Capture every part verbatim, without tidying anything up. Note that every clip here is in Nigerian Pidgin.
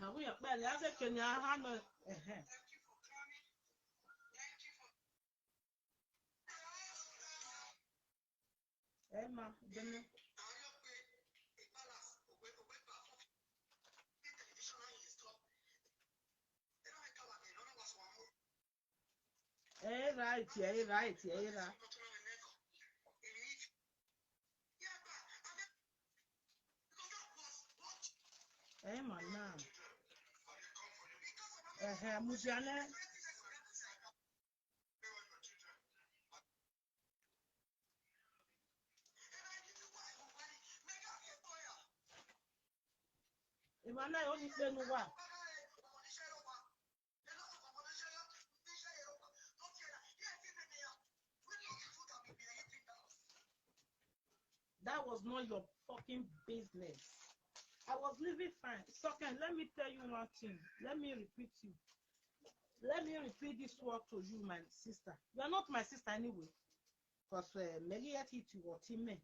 Awụghị ekpere, ya sị Kenya ha nọ. Ehe. Ema, gịnị? Eh, right, yeah, right, yeah, right. Eh, man, nah. Eh, eh, Mudiane. Emmanuel, only play no one. That was not your fucking business. I was living fine. Soken, let me tell you one thing. Let me repeat you. Let me repeat this word to you, my sister. You are not my sister anyway. Because uh, Mary yet hit you or team me.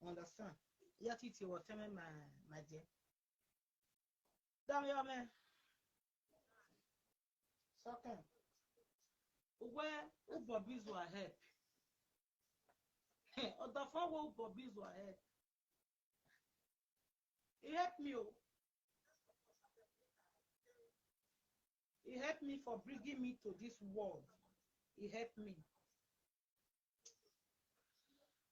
Understand? Yet hit you or team me, my, my dear. Damn, yeah, man. Soken. Where who Bobby's were help? Or the phone where Bobby's were help? He helped me. Oh. He helped me for bringing me to this world. He helped me.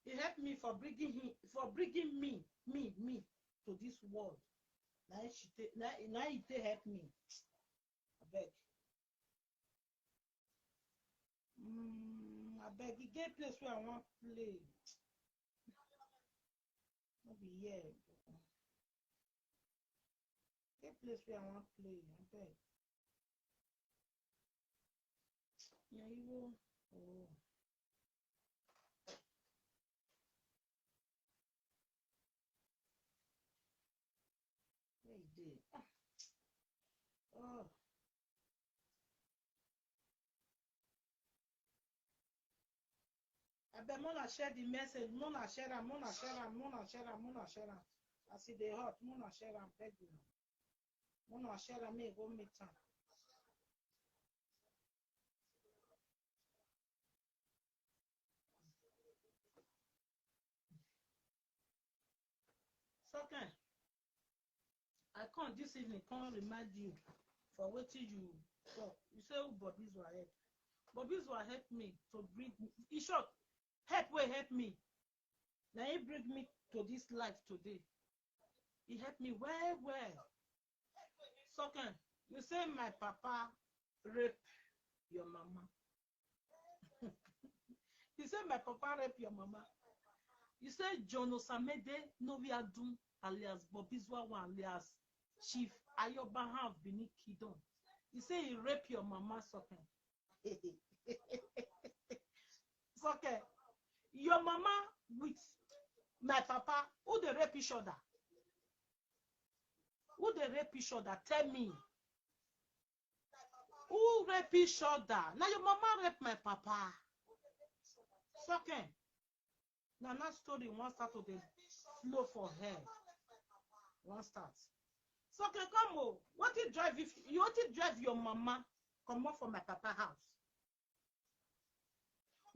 He helped me for bringing him, for bringing me, me, me to this world. Now she take, now, now he take help me. I beg. Mm, I beg. He get place where I want play. No be here. Get place where I want play. I beg. Yeah, you go. Oh. Where you dey? Ah. Oh. Abeg, mona share the message, mona share am, mona share am, mona share am, mona share am. As e dey hot, mona share am, beg you. Mona share am, make e go meet am. Soken, I come this evening, come remind you for wetin you talk. You say who Bobby's were help. Bobby's were help me to bring, in short, help wey help me. Now he bring me to this life today. He help me well, well. Soken, you say my papa rape your mama. You say my papa rape your mama. You say John Osamede Noviadun alias Bobizwa one alias Chief Ayobahan of Benin Kingdom. You say he rape your mama, Soken. Soken. Your mama with my papa, who dey rape each other? Who dey rape each other? Tell me. Who rape each other? Now your mama rape my papa. Soken. Now that story wan start to dey flow for her. Wan start. Soken, come o. Wetin drive if you wetin drive your mama comot for my papa house?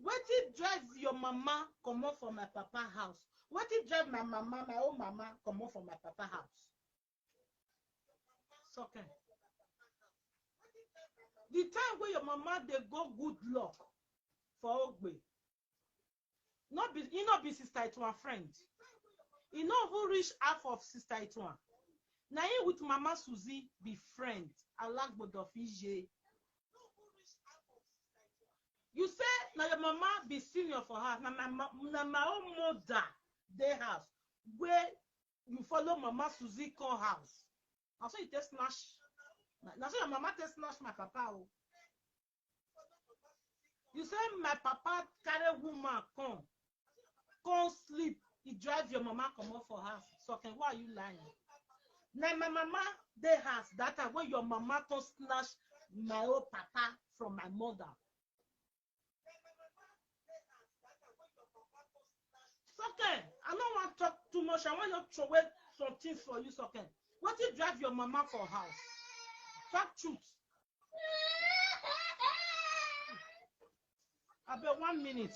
Wetin drive your mama comot for my papa house? Wetin drive my mama, my own mama, comot for my papa house? Soken. The time wey your mama dey go good luck for Ogbe, no be, e no be Sister Ituan friend. E no even reach half of Sister Ituan. Na him with Mama Suzy be friend. Alagbodo Fije. You say na your mama be senior for house. Na my ma- na my own mother dey house wey you follow Mama Suzy come house. Na so you take snatch. Na na so your mama take snatch my papa o. You say my papa carry woman come, come sleep. He drive your mama comot for house. Soken, why are you lying? Na my mama dey house that time when your mama come snatch my own papa from my mother. Soken, I no wan talk too much. I wan just throw away some things for you, Soken. Wetin drive your mama for house? Talk truth. Abeg, one minute.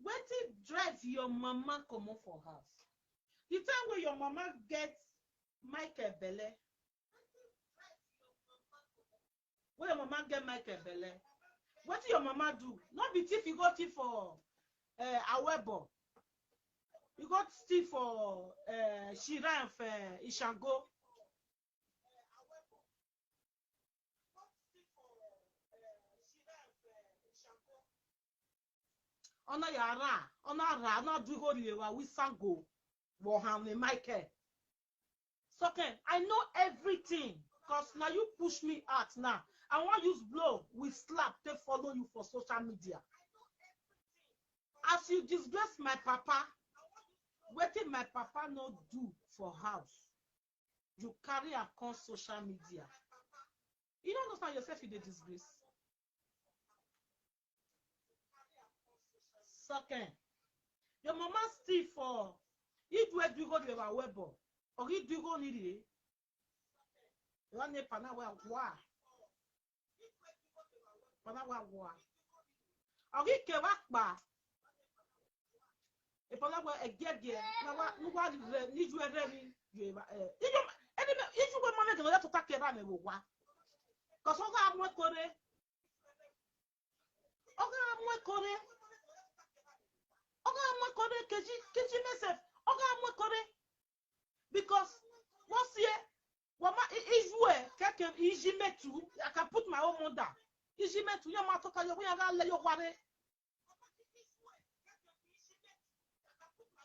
Wetin drive your mama comot for house? The time wey your mama get Michael belle, wey your mama get Michael belle, wetin your mama do? No be thief you go thief for uh, Awebo. You go thief for uh, shrine for Ishango. Ona yara, ona ra, ona dugo riwa wisango. Wohan Michael. So okay, I know everything because now you push me out now. I want use blow with slap to follow you for social media. As you disgrace my papa, wetin my papa no do for house, you carry am come social media. You don't understand yourself, you dey disgrace. Second, your mama still for you do a dugo de wa webo or you dugo niri. You want a panawa wa. Panawa wa. Or you kewa pa. Ipolagwa egege na wa nuwa re ni ju ere ni ju eba eh iju eni me iju we mama de to take ra me wo wa. Cause oga amwe kore. Oga amwe kore. Oga amwe kore keji keji mesef. Oga amwe kore. Because what's here? Wama iju e keke iji metu. I can put my own mother. Iji metu ya ma to ka yo ya ga le yo ware.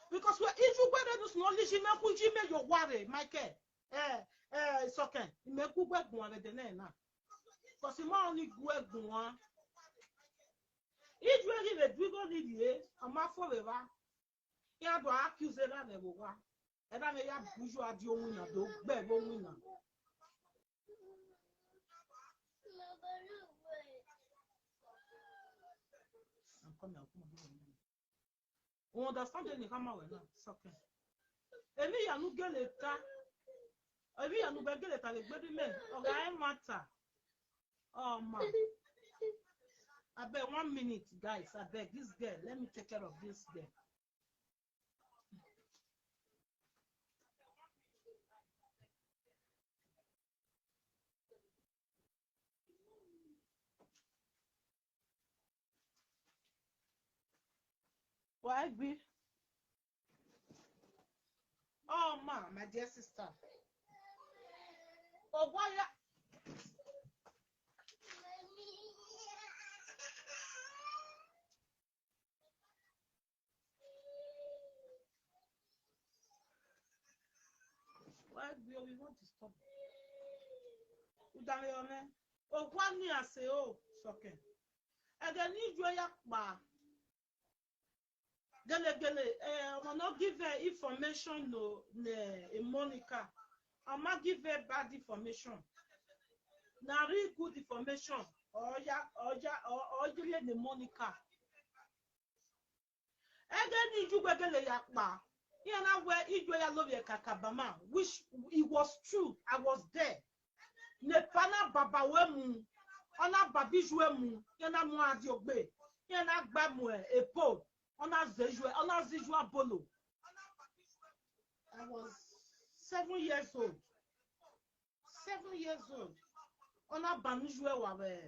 Because we iju gwere nus no liji me ku ji me yo ware Michael. Eh eh it's okay. Me ku gwe gun are de na na. Because mo ni gwe gun wa. Iju e le dugo ni die. Ama fo we wa. Ya do accuse ra ne wo wa. E da me ya buju adi ohun na do gbe wo ohun na. I'm coming, I'm coming. You understand the Nihama well now? It's okay. Emi ya nu geleta. Emi ya nu be geleta le gbedi me. Oga e matter. Oh man. I beg one minute, guys. I beg this girl. Let me take care of this girl. Why be? Oh, ma, my dear sister. Oh, why? Why do we want to stop? Udare one. Oh, one year say, oh, it's okay. And then you do ya pa. Gele gele, eh, I will not give her information, no, ne, eh, Monica. I might give her bad information. Na real good information. Oh yeah, oh yeah, oh, oh yeah, the Monica. Ege ni iju gele ya pa. Ihe na we igwe ya love ya kakabama, which it was true. I was there. Ne pana baba we mu. Ona babi jue mu. Ihe na mu adi ogbe. Ihe na gba mu e, epo. Ona zejue, ona zijua bolo. I was seven years old. Seven years old. Ona banu jue wa we.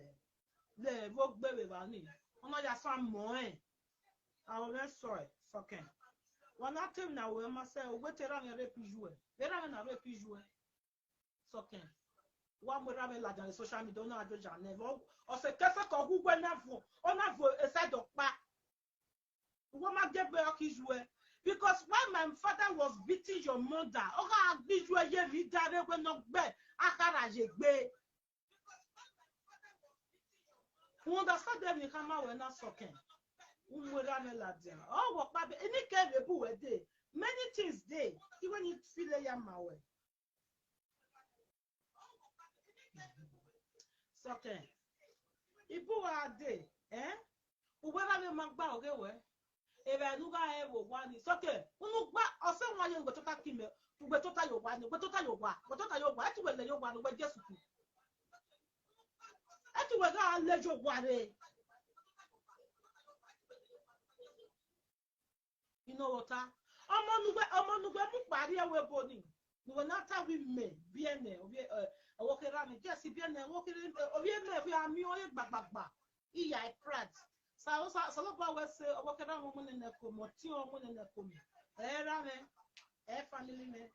Le vo gbe we ba ni. Ona ya sa mo e. I was very sorry. Fucking. Wana tem na we ma se o we te ra me re pijue. Te ra me na re pijue. Soken. Wa mo ra me la dan social media na ajo ja ne. O se kefe ko gu gwe na vo. O na vo e sa do pa. Wo ma ge be o ki jue. Because when my father was beating your mother, o ga gbi jue ye mi dare we no gbe. Akara je gbe. You understand them in Kama we na soken. Umwe ra me la dia. O wo pa be ni ke be bu we de. Many things dey. Even if feel ya ma we. Okay. Ibu wa de, eh? Uwe ra me magba oge we. Ebe nu ga e wo wa ni. Soke, unu gba ose wa ye ngwe tota kime. Ngwe tota yo wa ni, ngwe tota yo wa. Ngwe tota yo wa, eti we le yo wa, ngwe Jesu ku. Eti we ga le yo wa re. Ino wota. Omo nugbe, omo nugbe mu pari ewe boni. Nugbe na ta wi me, biene, obi, eh, owo kera mi. Yes, biene, owo kere, eh, obi me, we ami oye gbagbagba. Iya, I cried. Sa, sa, sa lo ba we se, owo kera mo mo ne ne ko mo, ti o mo ne ne ko mi. Eh, ra me, eh, family me.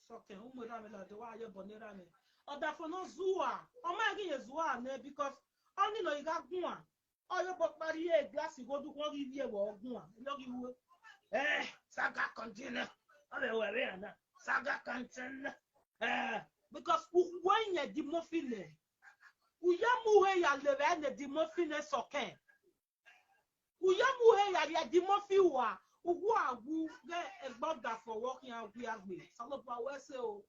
Soke, umu ra me la de wa ye boni ra me. Oda fo no zua. O ma gi ye zua ne because oni no iga gua. Oyo bo pari e glass go du ko gi ye wo gua. Lo gi wo. Eh, saga continue. O be we we na. Saga continue. Eh, because u we ye di mo fine. U ya mu he ya le we ne di mo fine soke. Uye mu he ya ria di mo fi wa. Ugu agu ge egbo da fo wo ki agu ya gbe. Salo bo we se o.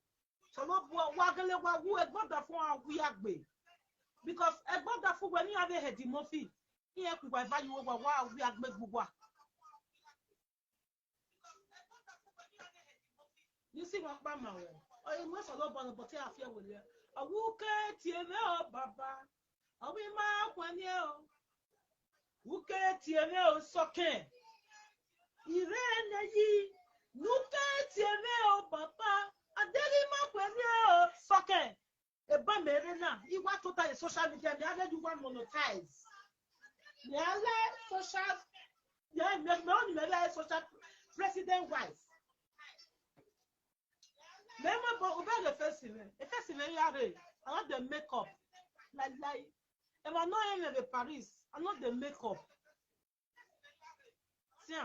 Salo bo wa gele wa gu egbo da fo agu ya gbe. Because egbo da fo we ni ave he di mo fi. Iye ku wa va yu wa wa agu ya gbe gbugba. You see what Bama we? Oh, you must have but I fear with you. A wuke tieme o baba. Awi ma kwanye o. Wuke tieme o soke. Irene yi. Nuke tieme o baba. Adeli ma kwanye o soke. Eba mere na. Iwa tota e social media. Mi ave ju wa monetize. Mi ave social. Yeah, mi, mi only mi ave social president wife. Me ma bo ube the face me. The face me ya re. I not the makeup. Like, like. If I know him in the Paris, I not the makeup. See,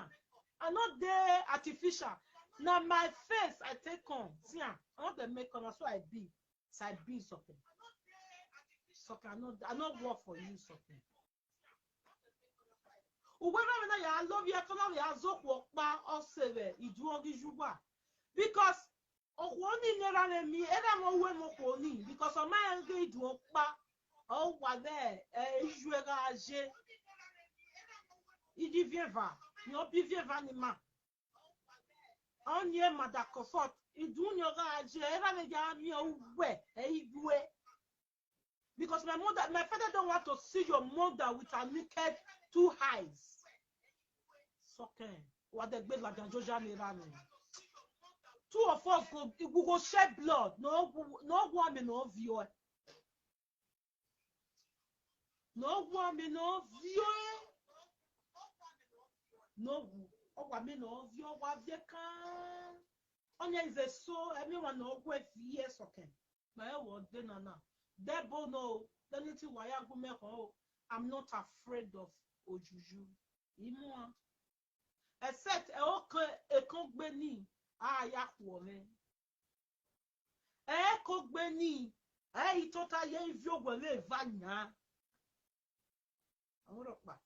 I not the artificial. Now my face I take on. See, I not the makeup. That's what I be. So I be something. So I not, I not work for you something. Uwe na na ya love ya kola ya zo kwo pa oseve idu ogi juba. Because okwo ni nera re mi era mo we mo kwo ni because o ma ge idu opa. O wa de e iju e ga je. Idi vieva, ni obi vieva ni ma. Onye mother comfort, idu ni o ga je era me ja mi o we e idu e. Because my mother, my father don't want to see your mother with her naked two eyes. Soke, what the great like Joja Mirani. Two of us go, we go shed blood. No, no one me no view. No one me no view. No, oh, wa me no view. Wa view can. Onye is a so everyone no go fear soke. My word, then na na. Debo no, anything why I go make oh, I'm not afraid of ojuju. Imo. Except e o kan e kan gbe ni a ya ku o me. E ko gbe ni e itota ye ivio gwe le va nya. Awon ro pa.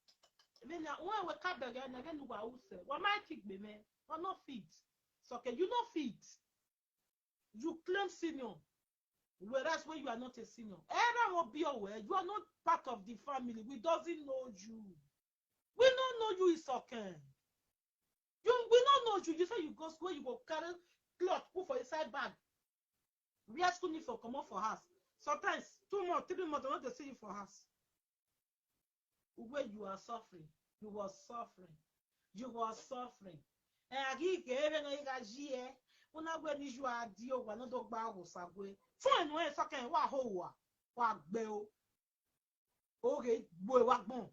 Emi na won we ka bere na ge nu wa use. Wa ma ki gbe me. Wa no fit. So okay, you no fit. You claim senior. Whereas when you are not a senior. Era mo bi owe, you are not part of the family. We doesn't know you. We don't know you is okay. You we don't know you. You say you go school, you go carry cloth, put for inside bag. We are school need for come up for house. Sometimes two months, three months, I want to see you for house. Where you are suffering, you were suffering, you were suffering. And I give you even a year. Una gwe ni ju adi o wa no do gba o sagwe. Fun enu e soke wa ho wa. Wa gbe o. Oge gbo e wa gbon.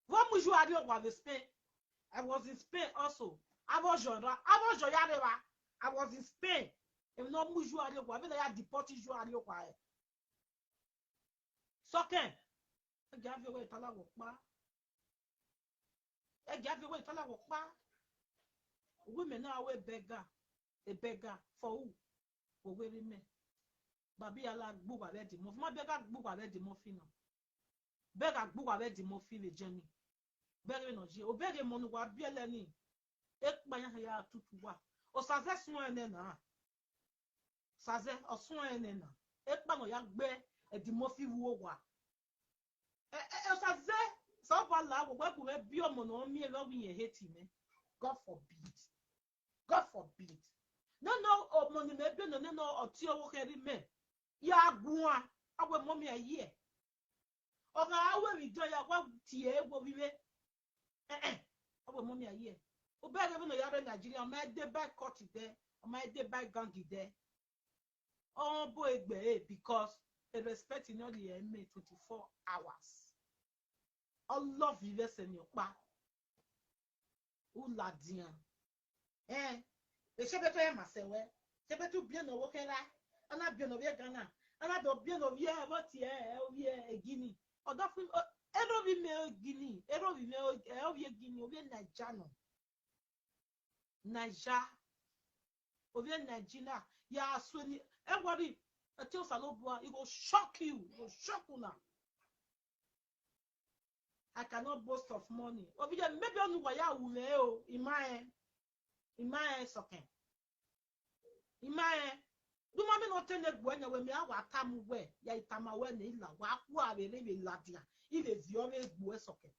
Wa mu ju adi o wa ve Spain. I was in Spain also. I was your I was your yareva. I was in Spain. If no mu ju adi o wa ve na ya deport ju adi o wa. Soke. E ga fi owe itala wo pa. E ga fi owe itala wo pa. Women now we beggar. A beggar for who? For wearing men. Babi ala gbu wa ready mo. Ma beggar gbu wa ready mo fina. Beggar gbu wa ready mo fi le Jenny. Bere no je. O bere mo nu wa bi ele ni. E pa ya ya tutu wa. O sa ze sun ene na. Saze, osun ene na. Ekpa no ya gbe, e di mo fi wo wa. E, e, e, Saze, so ba la wo, we ku me bi omo no mi e lo wi yen hate me. God forbid. God forbid. No, no, omo ni me bi no, no, no, oti owo keri me. Ya gua, awe mo mi aye. Oga awe mi do ya wa tie wo bi me. Eh, eh. Awe mo mi aye. O be ge no ya re Nigeria, o ma de by court there, o ma de by gang there. Oh boy, egbe, eh, because e respect in all the M A twenty-four hours. All love you, listen, your pa. Uladian. Eh, e se be to e ma se we. Se be tu bien no wo kera. Ana bien no vie Ghana. Ana do bien no vie, eh, what, eh, eh, o vie, eh, Guinea. Odo fun, oh, ero vi me o Guinea. Ero vi me o, eh, o vie Guinea, o vie Nigeria no. Niger. O vie Nigeria. Ya so ni. E worry. E tell Salobua, it go shock you. It go shock una. I cannot boast of money. Obi je, maybe onu wa ya wu me o. Ima e. Ima e soke. Ima e. Du ma me no tene gwe nya we me awa tamu we. Ya itama we ne ila. Wa ku a be re be ladia. Ile vi o be gwe soke.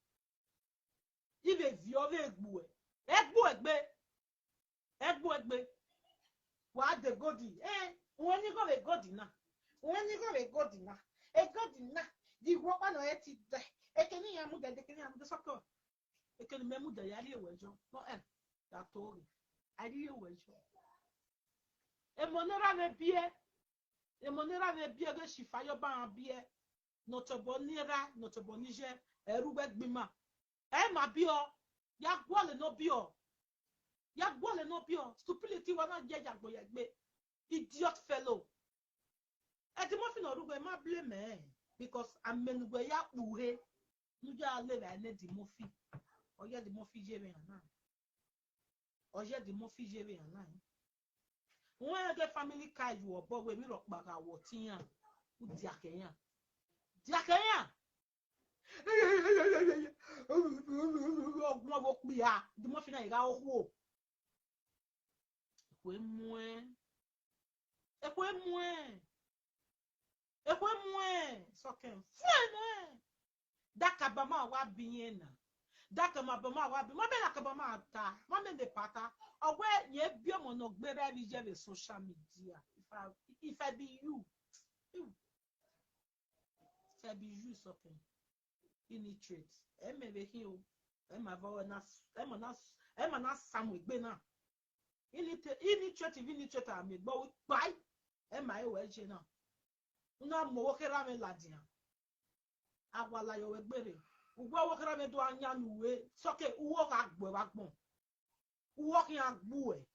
Ibe vi o be gbe. Egbu egbe. Egbu egbe. Wa de godi. Eh, won ni go be godi na. Won ni go be godi na. E godi na. Di wo pa no e ti de. E ke ni ya mu de, de ke ni ya mu de soko. E ke ni me mu de ya ri ewe jo. No, eh. Da tori. A ri ewe jo. E mo ne ra me bie. E mo ne ra me bie ge shifa yo ba bie. No to bo ni ra, no to bo ni je. E ru we gbima. E ma bi o. Ya gwole no bi o. Ya gwole no bi o. Stupidity wa na je ya gbo ya gbe. Idiot fellow. E di mo fi no ru we ma blame e. Because amen we ya pu he. Nu ja le ra ne di mo fi. O ya di mo fi je me na. O ya di mo fi je me na. Won e ge family ka yu obo we mi ro pa ga wo ti yan. U di ake yan. Di ake yan. Ogun wo pi a. Di mo fi na ira owo. Ekwe mu e. Ekwe mu e. Ekwe mu e. Soke. Fue no e. Daka ba ma wa bi yen na. Daka ma ba ma wa bi. Ma be daka ba ma ta. Ma me de pata. Owe ye bi omo no gbe re bi je be social media. If I, if I be you. You. If I be you, soke. Ini trait. E me be hin o. E ma va na, e ma na, e ma na samu egbe na. Ini te, ini trait, ini trait a me gbo pai. E ma e we je na. Una mo wo kera me ladian. Awa la yo we gbere. Uwe wo kera me do anya nu we. Soke uwo ka gbo wa gbon. Uwo ki a gbu e.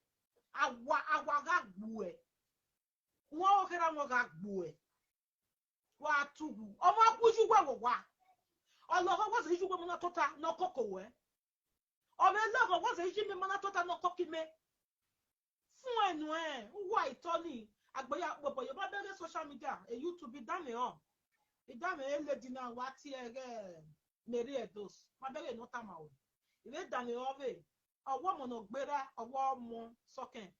Awa, awa ga gbu e. Uwo wo kera mo ga gbu e. Wa tugu. Omo ku ju we wo wa. Olo ko wo se ju we mo na tota no koko we. Omo lo ko wo se ji me mo na tota no koki me. Fun enu e, uwa itoni. Agbeya popo yo ba bere social media, e YouTube, idame o. Idame e lady na wa ti e ge Mary Edos. Ma bere no tama o. Iwe dame o ve. Owo mo no gbera, owo mo soken.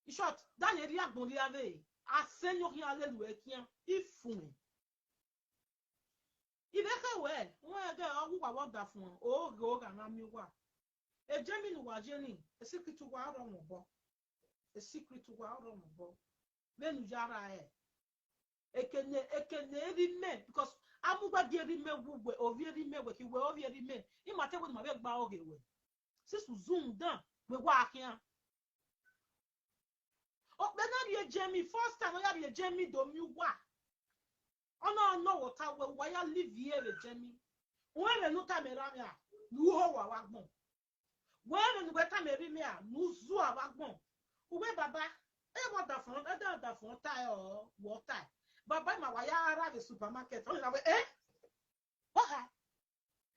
In short, dale ri agbon ri ave. Asenyo ki ale lu e kian. Ifun e. Ibe ke we, won e ge owu wa wo da fun. O ge o ga na mi wa. E je mi nu wa je ni. E secret wa ro won bo. E secret wa ro won bo. Menu yara e. Ekene, ekene eri me, because amugba di eri me wu we, ovi eri me we, ki we ovi eri me. I ma te we ma be gba oge we. Sisu zoom down, we wa ahian. O pe na ri eje mi, first time o ya ri eje mi do mi wa. Ono ono wota we wa ya live here eje mi. Won re nu ta me ra mi a, nu ho wa wa gbon. Won re nu we ta me ri mi a, nu zu a wa gbon. Uwe baba, e wo da fun, e da da fun ta e o, wo ta e. Baba ma wa ya ra the supermarket. O na we, eh? Wa ha?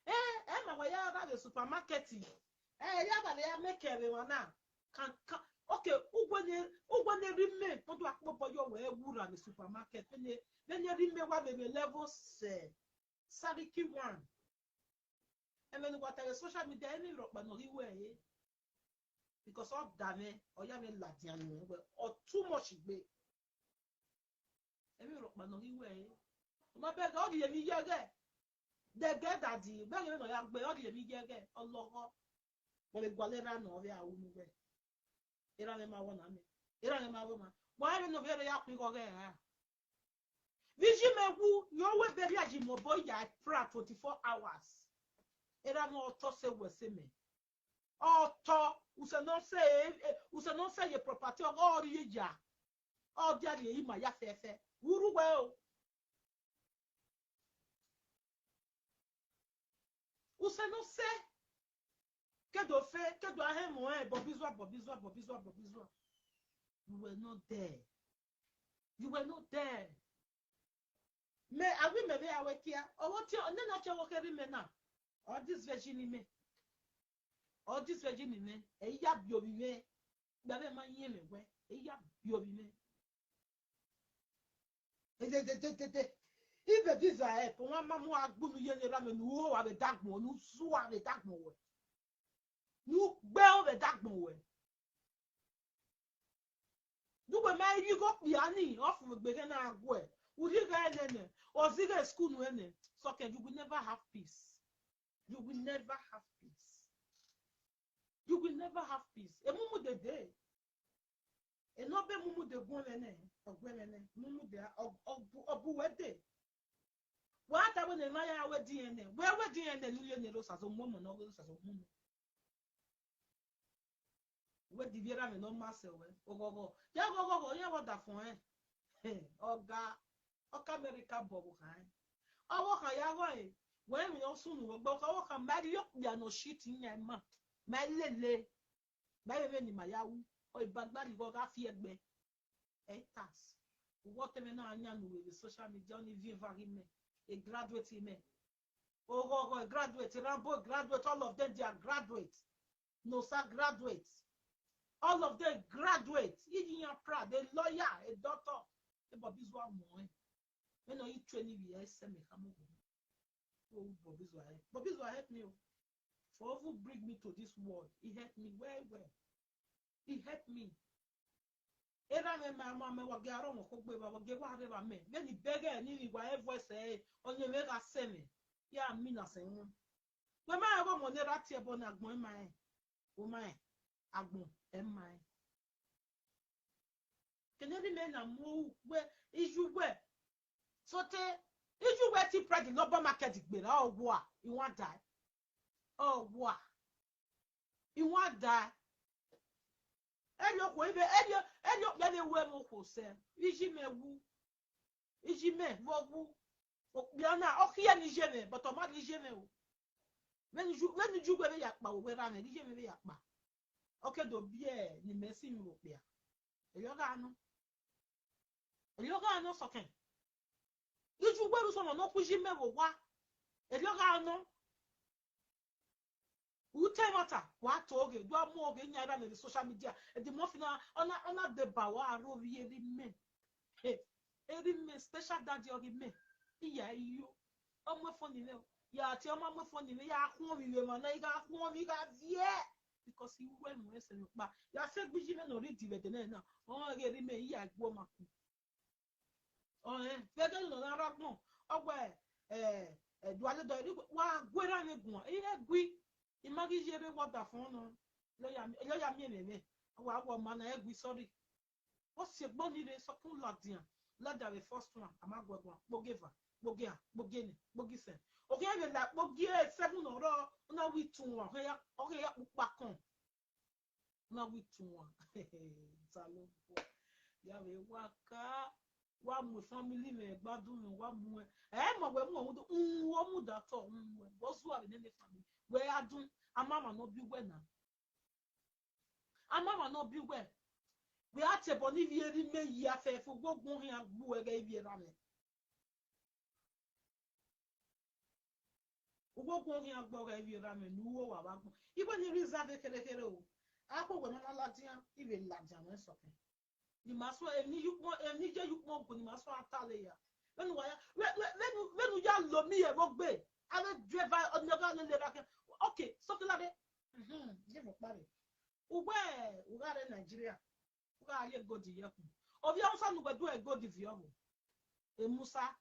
Eh, e ma wa ya ra the supermarket. Eh, ya ba le ya make e wa na. Kan, kan. Okay, ugwe ne, ugwe ne ri me, to do akpo boyo we wura the supermarket. Be ne, be ne ri me wa be be level se. Sariki one. E me nu wa ta social media, e ni ro pa no ri we e. Because all dame, or ya me ladian, or too much gbe. Emi ro pa no ri we. Ma be ga o di yemi yege. De ge daddy, be ge no ya gbe o di yemi yege. Ologo. Mo le gwa le ra no ve a unu we. Era le ma wo na me. Era le ma wo ma. Wa re no ve re ya ku go ge ha. Viji me wu, yo we be ya ji mo boy ya pra twenty-four hours. Era no to se we se me. Oto, use no se, eh, use no se ye property o ri ye ya. O dia ye ima ya fefe. Wuru we o. Use no se. Kedo fe, kedo ahe mo eh, bobizwa, bobizwa, bobizwa, bobizwa. You were not there. You were not there. Me, awi me ve awe kia. Owo ti, ne na che wo keri me na. All this virgin me. All this virgin me. E ya bi obi me. Gba ve ma yen me we. E ya bi obi me. E de, de, de, de, de. Ibe biza e, po wa ma mu agbu nu ye ne ra me nu o wa be dagmo, nu su wa be dagmo we. Nu gbe o be dagmo we. Dugbe ma yi go piani, ofu gbe ke na agwe. Uri ga ene ne, ozi ga school nu ene. So ke you will never have peace. You will never have peace. You will never have peace. E mumu de de. E no be mumu de gwo ne ne, ogwe ne ne. Mumu de o- obu obu we de. Wa ta we ne ma ya we di ene. We we di ene lu ye ne ro sa so mo mo no ro sa so mo mo. We di viera me no ma se we. Ogogo. Ya gogo go ya wo da fun e. He, oga. Oka America bobo kan. Owo kan ya go e. We mi no sunu we gbo ka wo kan ma ri yo ya no shit in ya ma. Ma lele. Ma ye ni ma ya wu. O ibagbari go ga fi egbe. Eight tax. What me na anya nu we social media ni vi vari me. A graduate me. Ogogo graduate, Rambo graduate, all of them they are graduate. No sir graduate. All of them graduate. Idiyan proud, a lawyer, a doctor. E bobi zwa mo e. Me no yi training we e se me kamo. Oh, bobi zwa e. Bobi zwa help me o. For even bring me to this world. He helped me well well. He helped me. Era me ma ma me wa ge aro mo ko gbe ba wa ge wa re ba me. Me ni bege ni ni wa e voice e. Onye me ga se me. Ya mi na se won. We ma e wo mo ne ra ti e bo na gbon e ma e. O ma e. Agbon e ma e. Keneri me na mo we iju we. So te iju we ti pride no ba market gbera o wa. You wan die. Oh wa. You wan die. Eri okwo ibe eri eri okpe ne we mo ko se. Iji me wu. Iji me mo wu. Okpe na o ki ya ni je me but o ma ni je me o. When you when you go ya pa o we ra me ni je me ya pa. Okay do bie ni me si mi okpe a. Eyo ga no. Eyo ga no so ken. Iju gberu so no ku ji me wo wa. Eyo ga no. Ute mata wa to oge do mo oge nya ra me social media. E di mo fina ona ona de ba wa aro ri eri me. Eri me special daddy ori me. Iya iyo. Omo fo ni le. Ya ti omo mo fo ni le ya kun mi le ma na iga kun mi ga vie. Because iwe mo ese pa. Ya se gbiji me no ri di we de na. O eri me iya gbo ma ku. Oh eh, fede no na ra gbon. Ogwe eh eh duale do ri wa gwera ne gun. Iye gwi. Imagi je be water fun no. Lo ya mi lo ya mi eme. Wa wo ma na egwi sorry. O se gbo ni re so kun ladian. Lada we first one. Ama gwe gwa. Gbogeva. Gbogea. Gbogene. Gbogisen. Okay, we la gbogie seven oro. Na we two one. Okay ya. Okay ya pupa kan. Na we two one. Zalo. Ya we waka. Wa mu family me gbadun mi wa mu e. E mo we mu ohun do. Mm, wo mu da to. Mm, we. Wo zu abi nene family. We adun. Amama no bi we na. Amama no bi we. We ate bo ni vi eri me yi afe fu gbogbon hin agbu e ge ibi era me. Ugbo kun hin agbo ga ibi era me nu wo wa wa gbon. Igbo ni reserve kere kere o. Akpo gbe na la dia ibe la dia me so pe. Ni ma so e ni yukmo e ni je yukmo go ni ma so atale ya. Wenu wa ya wenu wenu ya lo mi e mo gbe. Ave driver on the ga le le ra ke. Okay, so ke la de. Mhm, je mo pare. Ugbe Nigeria. Uga aye gold ye ku. Obi Hausa nu gwe du e gold vi obu. E Musa,